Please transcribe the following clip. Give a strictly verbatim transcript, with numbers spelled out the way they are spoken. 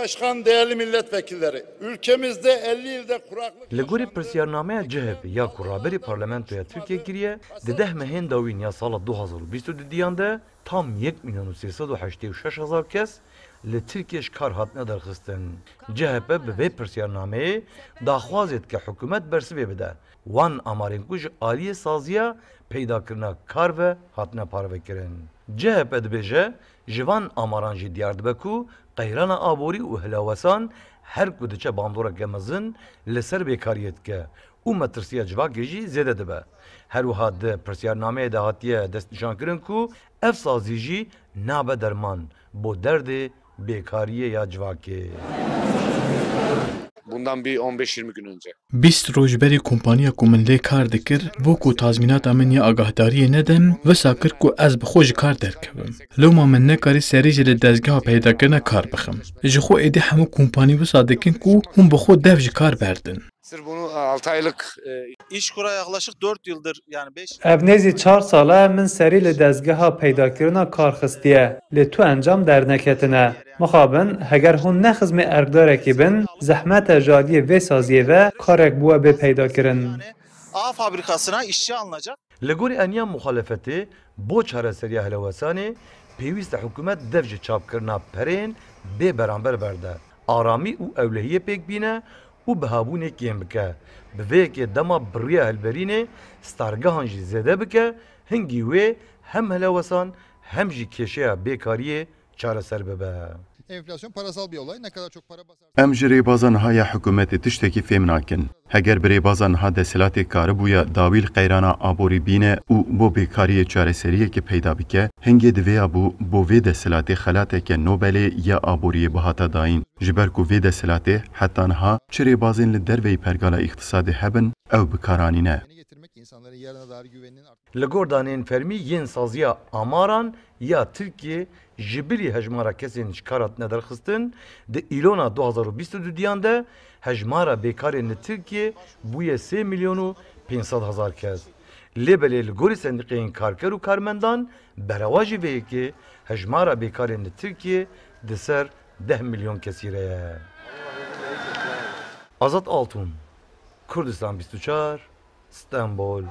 Başkan, değerli milletvekilleri, ülkemizde elli yılda kuraklık... Li gorî pirsyarnameya C H P ya ku raberî parlamentoya Tirkiyê kiriye, di deh mehên dawîn ya sala du hazar û bîst û dudiyan de tam yek milyon û sê sed û heştê û şeş hezar kes li Tirkiyê ji kar hatine derxistin. C H P bi vê pirsyarnameyê daxwazê dike hikûmet bersivê bide wan amarên ku ji aliyê saziya peydakirina kar ve hatine parvekirin. C H P dibêje, ji van amaran jî diyar dibe ku qeyrana aborî û hilawesan her ku diçe bandoreke mezin li ser bêkariyê dike û metirsiya civakê jî zêde dibe. Her wiha di pirsyarnameyê de hatiye destnîşankirin ku ev sazî jî nabe derman bo derdê bêkariyê ya civakê. Bundan bir on beş yirmi gün önce. Bîst roj berî kompaniya ku min lê kar dikir, bo ku tazmînata min ya agahdariyê nedim, wisa kir ku ez bi xwe ji kar derkevim. Loma min nekarî serî jî li dezgeha peydakirina kar bixim. Ji xwe êdî hemû kompanî wisa dikin ku hûn bi xwe dev ji kar berdin. Sırf bunu altı aylık e, İşkur'a yaklaşık dört yıldır, yani beş... Ev nêzî çar sal e min serî li dezgeha peydakirina kar xistiye, lê tu encam derneketine. Mixabin, heger hûn ne xizmê erkdarekî bin, zehmet e ji aliyê vê saziyê ve karek bi we bê peydakirin. A fabrikasına işçi alınacak. Li gorî eniya muxalefetê, bo çareseriya hilewesanê pêwîst e hikûmet dev ji çapkirina perên bê beramber berde, aramî û ewlehiyê pêk bîne û bihabûnê kêm bike. Bi vê yekê dema bi riya hilberînê stargehan jî zêde bike, hingî wê hem hilewesan hem jî kêşeya bêkariyê çareser bibe. Enflasyon parasal bir olay. Ne kadar çok para basarsanız... Em ji rêbaza niha ya hikûmetê tiştekî fêm nakin. Heger bi rêbaza niha desthilatê karibûya dawî li qeyrana aborî bîne û bo bêkariyê çareseriyekê peyda bike, hingê divêya bû bo vê desthilatê xelateke Nobelê ya aboriyê bihata dayîn. Ji ber ku vê desthilatê heta niha çi rêbazên li derveyî pergala îqtisadê hebin, ew bi kar anîne. Getirmek, insanların yarına dair güveninin art- Li gor daneyên fermî yên saziya amaran ya Tirkiyê, ji bilî hejmara kesên ji kar hatine derxistin, di îlona du hazar û bîst û dudiyan de hejmara bêkarên li Tirkiyê bûye sê milyon û pênc sed hezar kes. Lê belê li gorî sendîqeyên karker û karmendan, berewa jî vê yekê hejmara bêkarên li Tirkiyê di ser deh milyon kesî re ye. Azad Altun, Kurdistan bîst û çar, Stenbol.